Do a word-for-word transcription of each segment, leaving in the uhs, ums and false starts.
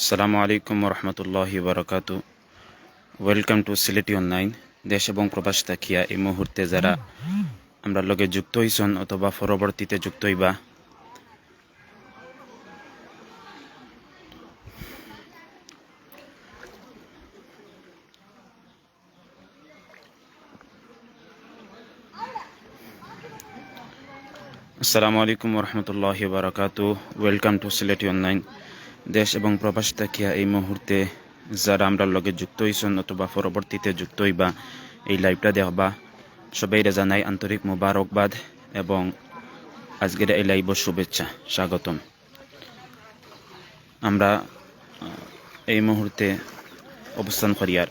আসসালামু আলাইকুম ওয়া রাহমাতুল্লাহি ওয়া বারাকাতু। Welcome to সিলেটি অনলাইন। দেশ এবং প্রবাস থাকিয়া এই মুহূর্তে যারা আমরার লগে যুক্ত অইছন অথবা পরবর্তীতে যুক্ত অইবা, আসসালামু আলাইকুম ওয়া রাহমাতুল্লাহি ওয়া বারাকাতু। Welcome to সিলেটি অনলাইন। দেশ এবং প্রবাস থাকিয়া এই মুহূর্তে যারা আমরার লগে যুক্ত অইছন অথবা পরবর্তীতে যুক্ত অইবা, এই লাইভটা দেখবা, সবাইরে জানাই আন্তরিক মোবারকবাদ এবং আজকের এই লাইভর শুভেচ্ছা, স্বাগতম। আমরা, আহ, এই মুহূর্তে অবস্থান করিয়ার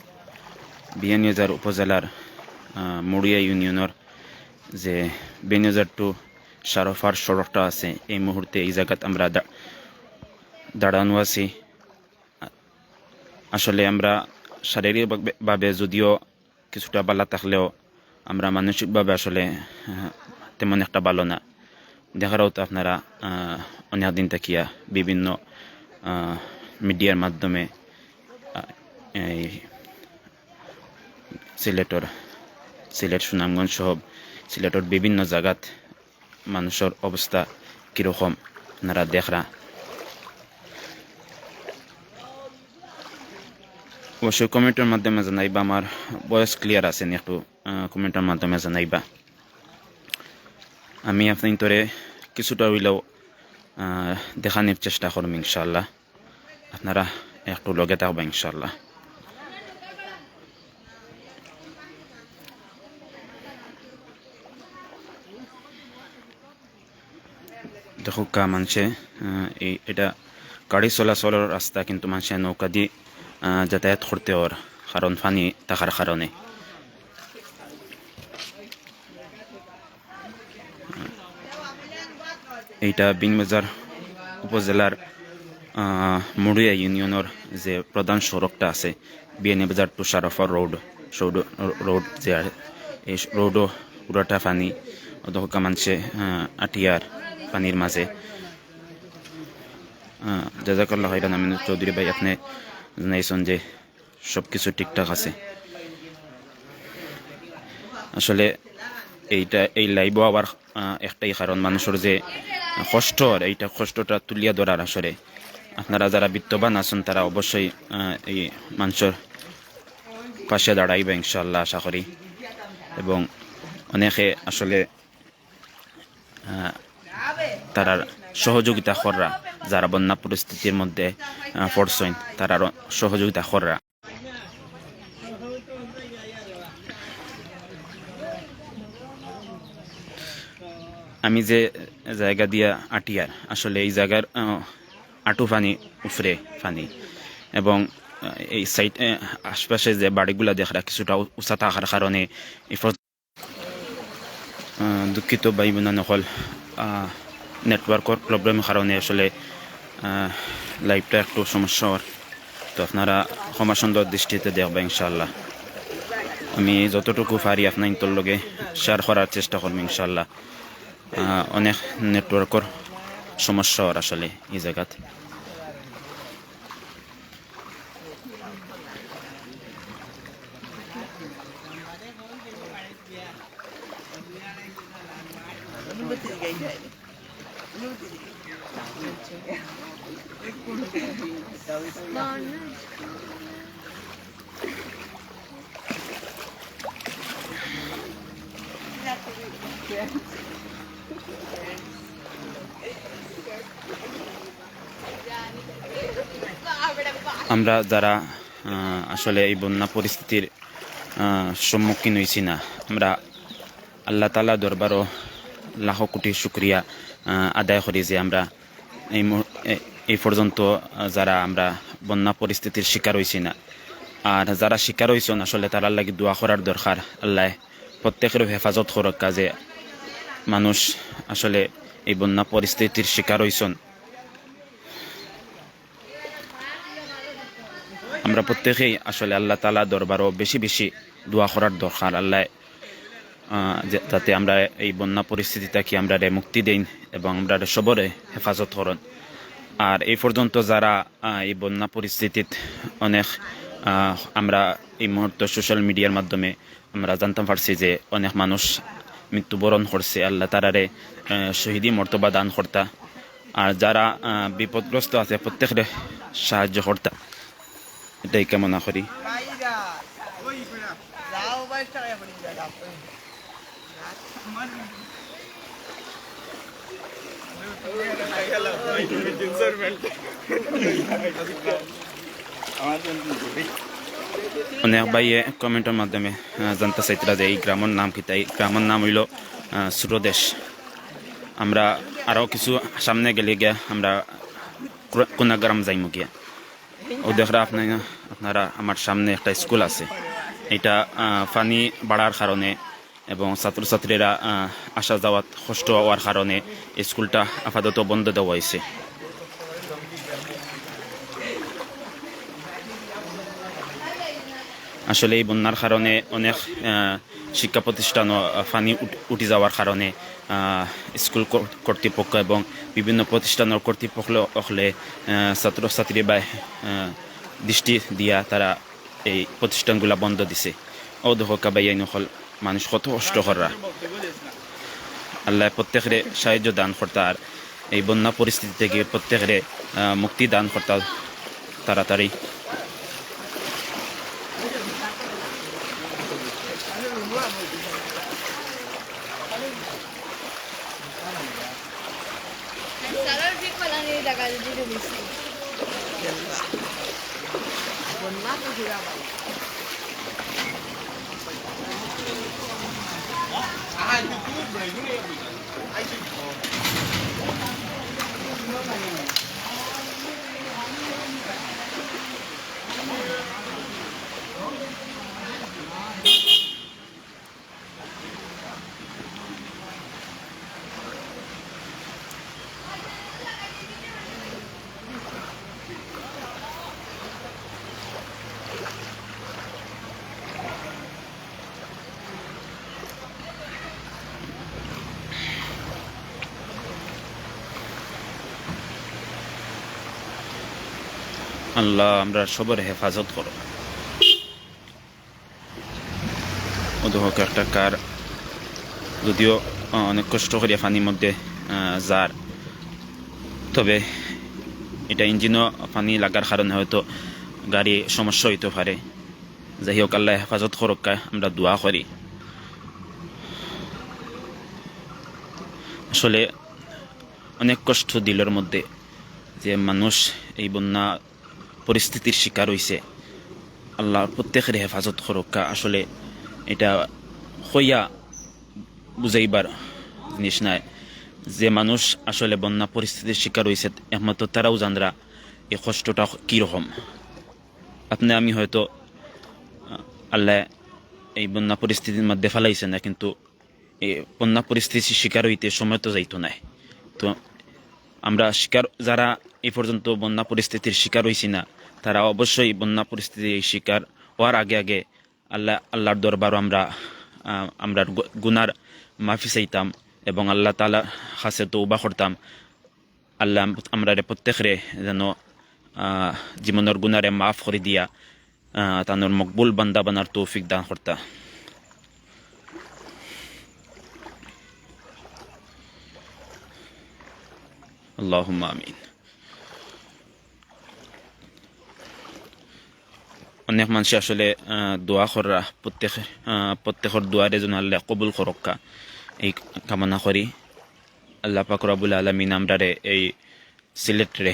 বিয়ানীবাজার উপজেলার, আহ, মুড়িয়া ইউনিয়নর যে বিয়ানীবাজার to সারোফার সড়কটা আছে, এই মুহূর্তে এই জাগাত আমরা দা-, দাঁড়ানো আছি। আসলে আমরা শারীরিকভাবে, ভাবে যদিও কিছুটা ভালা থাকলেও আমরা মানসিকভাবে আসলে, আহ, তেমন একটা ভালো না। দেখারও তো আপনারা, আহ, অনেক দিন থাকিয়া বিভিন্ন, আহ, মিডিয়ার মাধ্যমে, আহ, এই সিলেটর, সিলেট সুনামগঞ্জ সহ সিলেটর বিভিন্ন জাগাত মানুষর অবস্থা কিরকম আপনারা দেখরা। অবশ্যই কমেন্টর মাধ্যমে জানাইবা, আমার ভয়েস ক্লিয়ার আছে নি একটু, আহ, কমেন্টর মাধ্যমে জানাইবা। আমি আপনাইন্তরে কিছুটা অইলেও, আহ, দেখানির চেষ্টা করমু ইনশাআল্লাহ। আপনারা একটু লগে থাকবা ইনশাআল্লাহ। দেখউক্কা মানষে, আহ, এই, এটা গাড়ি চলাচলর রাস্তা, কিন্তু মানষে নৌকা দি, আহ, যাতায়াত করতে অর, কারণ পানি থাকার কারণে। এইটা বিয়ানীবাজার উপজেলার, আহ, মুড়িয়া ইউনিয়নর যে প্রধান সড়কটা আছে, বিয়ানীবাজার to সারোফা রোড, সৌড-, রোড যে আর-, এই রোডও পুরাটা পানি, অত মানষে, আহ, আটিয়ার পানির মাঝে। আহ, জাজাকাল্লাহ খাইরান আমিন চৌধুরী ভাই, আপনি জানাইছেন যে সব কিছু ঠিকঠাক আছে। আসলে এইটা, এই লাইভও আবার, আহ, একটাই কারণ, মানুষর যে কষ্ট, আর এইটা কষ্টটা তুলিয়া ধরার। আসলে আপনারা যারা বিত্তবান আছেন, তারা অবশ্যই, আহ, এই মানুষর পাশে দাঁড়াইবা ইনশাআল্লাহ, আশা করি। এবং অনেকে আসলে, আহ, তারার সহযোগিতা কররা, যারা বন্যা পরিস্থিতির মধ্যে, আহ, পড়ছইন, তারারও সহযোগিতা কররা। আমি যে জায়গা দিয়া আটিয়ার, আসলে এই জায়গার, আহ, আটু পানি, উপরে পানি, এবং, আহ, এই সাইড, আহ, আশপাশে যে বাড়িগুলা দেখরা কিছুটা উ-, উঁচা থাকার কারণে এই ফ-, আহ, দুঃখিত ভাই বোন অকল, আহ, নেটওয়ার্কর প্রবলেম কারণে আসলে, আহ, লাইভটা একটু সমস্যা অর। তো আপনারা ক্ষমা সুন্দর দৃষ্টিতে দেখবা ইনশাআল্লাহ। আমি যতটুকু পারি আপনাইন্তর লগে শেয়ার করার চেষ্টা করমু ইনশাআল্লাহ। আহ, অনেক নেটওয়ার্কর সমস্যা অর আসলে এই জাগাত। আমরা যারা, আহ, আসলে এই বন্যা পরিস্থিতির, আহ, সম্মুখীন অইছি না, আমরা আল্লাহ তাআলা দরবারও লাখো কোটি শুকরিয়া, আহ, আদায় করি যে আমরা এই মুহূ-, এ-, এই পর্যন্ত, আহ, যারা আমরা বন্যা পরিস্থিতির শিকার অইছি না, আর যারা শিকার অইছন আসলে তারার লাগি দোয়া করার দরকার। আল্লাহ প্রত্যেকের হেফাজত করউক্কা, যে মানুষ আসলে এই বন্যা পরিস্থিতির শিকার অইছন। আমরা প্রত্যেকেই আসলে আল্লাহ তাআলা দরবারও বেশি বেশি দোয়া করার দরকার। আল্লাহ, আহ, যে-, যাতে আমরা এই বন্যা পরিস্থিতি থাকি আমরারে মুক্তি দেইন এবং আমরারে সবরে হেফাজত করইন। আর এই পর্যন্ত যারা, আহ, এই বন্যা পরিস্থিতিত অনেক, আহ, আমরা এই মুহূর্তে সোশ্যাল মিডিয়ার মাধ্যমে আমরা জানতাম পারছি যে অনেক মানুষ মৃত্যুবরণ করছে। আল্লাহ তারারে, আহ, শহীদি মর্তবা দান করতা। আর যারা, আহ, বিপদগ্রস্ত আছে প্রত্যেকরে সাহায্য করতা, এটাই কামনা করি। অনেক ভাইয়ে কমেন্টর মাধ্যমে, আহ, জানতে চাইতরা যে এই গ্রামর নাম কিতা। এই গ্রামর নাম অইলো, আহ, সুরদেশ। আমরা আরো কিছু সামনে গেলে গিয়া আমরা কুনা-, কুনাগ্রাম যাইমু গিয়া। ও দেখরা আপনা-, আপনারা আমার সামনে একটা স্কুল আছে। এটা, আহ, পানি বাড়ার কারণে এবং ছাত্রছাত্রীরা, আহ, আসা যাওয়াত কষ্ট হওয়ার কারণে স্কুলটা আপাতত বন্ধ দেওয়া হয়েছে। আসলে এই বন্যার কারণে অনেক, আহ, শিক্ষা প্রতিষ্ঠানও, আহ, পানি উঠ-, উঠি যাওয়ার কারণে, আহ, স্কুল কর-, কর্তৃপক্ষ এবং বিভিন্ন প্রতিষ্ঠানর কর্তৃপক্ষ অকলে, আহ, ছাত্রছাত্রী বা, আহ, দৃষ্টি দিয়া তারা এই প্রতিষ্ঠানগুলা বন্ধ দিছে। ও দেখো কাবাইয়াইন অকল মানুষ কত কষ্ট কররা। আল্লাহ প্রত্যেকরে সাহায্য দান করতা আর এই বন্যা পরিস্থিতি থেকে প্রত্যেকরে, আহ, মুক্তি দান করতা তাড়াতাড়ি। আল্লাহ, আমরা সবার হেফাজত করো। ও দেখো একটা কার, যদিও, আহ, অনেক কষ্ট করিয়া পানির মধ্যে, আহ, যার, তবে এটা ইঞ্জিনও পানি লাগার কারণে হয়তো গাড়ি সমস্যা হইতে পারে। যাই হোক, আল্লাহ হেফাজত করুক্কা, আমরা দোয়া করি। আসলে অনেক কষ্ট দিলর মধ্যে যে মানুষ এই বন্যা পরিস্থিতির শিকার হইছে। আল্লাহ প্রত্যেকের হেফাজত করুক্কা। আসলে এটা কইয়া বুঝাইবার জিনিস নায়, যে মানুষ আসলে বন্যা পরিস্থিতির শিকার হইছে, একমাত্র তারাউ জানরা এই কষ্টটা কীরকম। আপনি আমি হয়তো, আহ, আল্লাহ এই বন্যা পরিস্থিতির মধ্যে ফালাইছে না, কিন্তু এই বন্যা পরিস্থিতির শিকার হইতে সময় তো যাইতো নায়। তো আমরা শিকার, যারা এই পর্যন্ত বন্যা পরিস্থিতির শিকার হইছি না, তারা অবশ্যই বন্যা পরিস্থিতির শিকার হওয়ার আগে আগে আল্লাহ, আল্লাহর দরবারও আমরা, আহ, আমরার গু-, গুনার মাফি চাইতাম এবং আল্লাহ তাআলার কাছে তওবা করতাম। আল্লাহ আম-, আমরারে প্রত্যেকরে যেন, আহ, জীবনর গুনারে মাফ করি দিয়া, আহ, তানর মকবুল বান্দা বানার তৌফিক দান করতা। আল্লাহুম্মা আমিন। অনেক মানুষে আসলে, আহ, দোয়া কররা, প্রত্যেক, আহ, প্রত্যেকর দোয়ারে যেন আল্লাহ কবুল করুক্কা এই কামনা করি। আল্লাহ পাক রব্বুল আলামিন আমরারে এই সিলেটরে,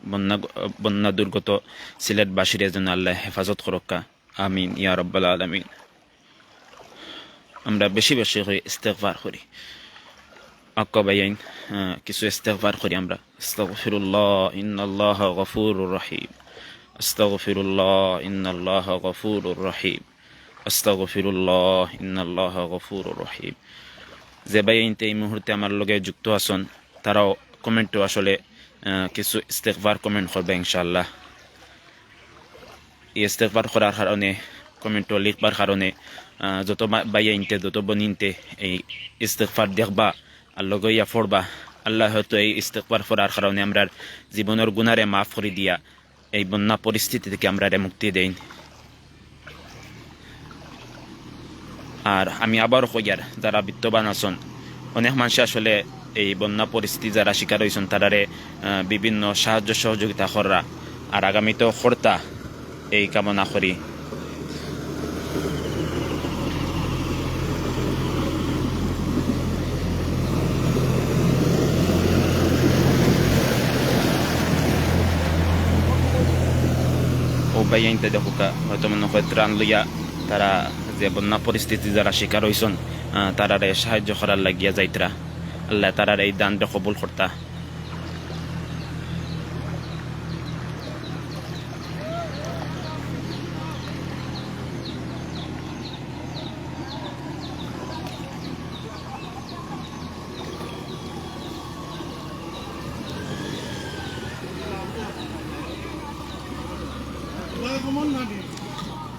বন্যা, বন্যা দুর্গত সিলেটবাসীরে যেন আল্লাহ হেফাজত করুক্কা। আমিন ইয়া রাব্বাল আলামিন। আমরা বেশি বেশি করি ইস্তেগফার করি। আক্কা ভাইয়াইন, আহ, কিছু ইস্তেগফার করি আমরা। আস্তাগফিরুল্লাহ, ইন্নাল্লাহা গফুরুর রহিম। আস্তাগফিরুল্লাহ, ইন্নাল্লাহা গফুরুর রহিম। আস্তাগফিরুল্লাহ, ইন্নাল্লাহা গফুরুর রহিম। যে ভাইয়াইন্তে এই মুহূর্তে আমার লগে যুক্ত আছইন, তারাও কমেন্টো আসলে, আহ, কিছু ইস্তেগফার কমেন্ট করবা ইনশাআল্লাহ। এই ইস্তেগফার করার কারণে, কমেন্টো লিখবার কারণে, আহ, যত বা-, ভাইয়াইন্তে, যত বইনাইন্তে এই ইস্তেগফার দেখবা আর লগে ইয়া পড়বা, আল্লায় হয়তো এই ইস্তেগফার পড়ার কারণে আমরার জীবনর গুনারে মাফ করি দিয়া এই বন্যা পরিস্থিতি থাকি আমরারে মুক্তি দেইন। আর আমি আবারও কইয়ার, যারা বিত্তবান আছইন, অনেক মানষে আসলে এই বন্যা পরিস্থিতি যারা শিকার অইছইন, তারারে, আহ, বিভিন্ন সাহায্য সহযোগিতা কররা, আর আগামীতেও করতা, এই কামনা করি। ও ভাই, আইনতে দেখউক্কা, হয়তো মনো কয় ত্রাণ লইয়া তারা যে বন্যা পরিস্থিতি যারা শিকার অইছইন, আহ, তারারে সাহায্য করার লাগিয়া যাইতরা। আল্লায় তারার এই দানরে কবুল করতা।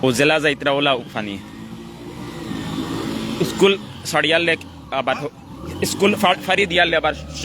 ও জেলা যাইতরা ওলা পানি। স্কুল ছাড়িয়ার লেক আবার হ-, স্কুল ফা-, ফাড়ি দিয়ার লে আবার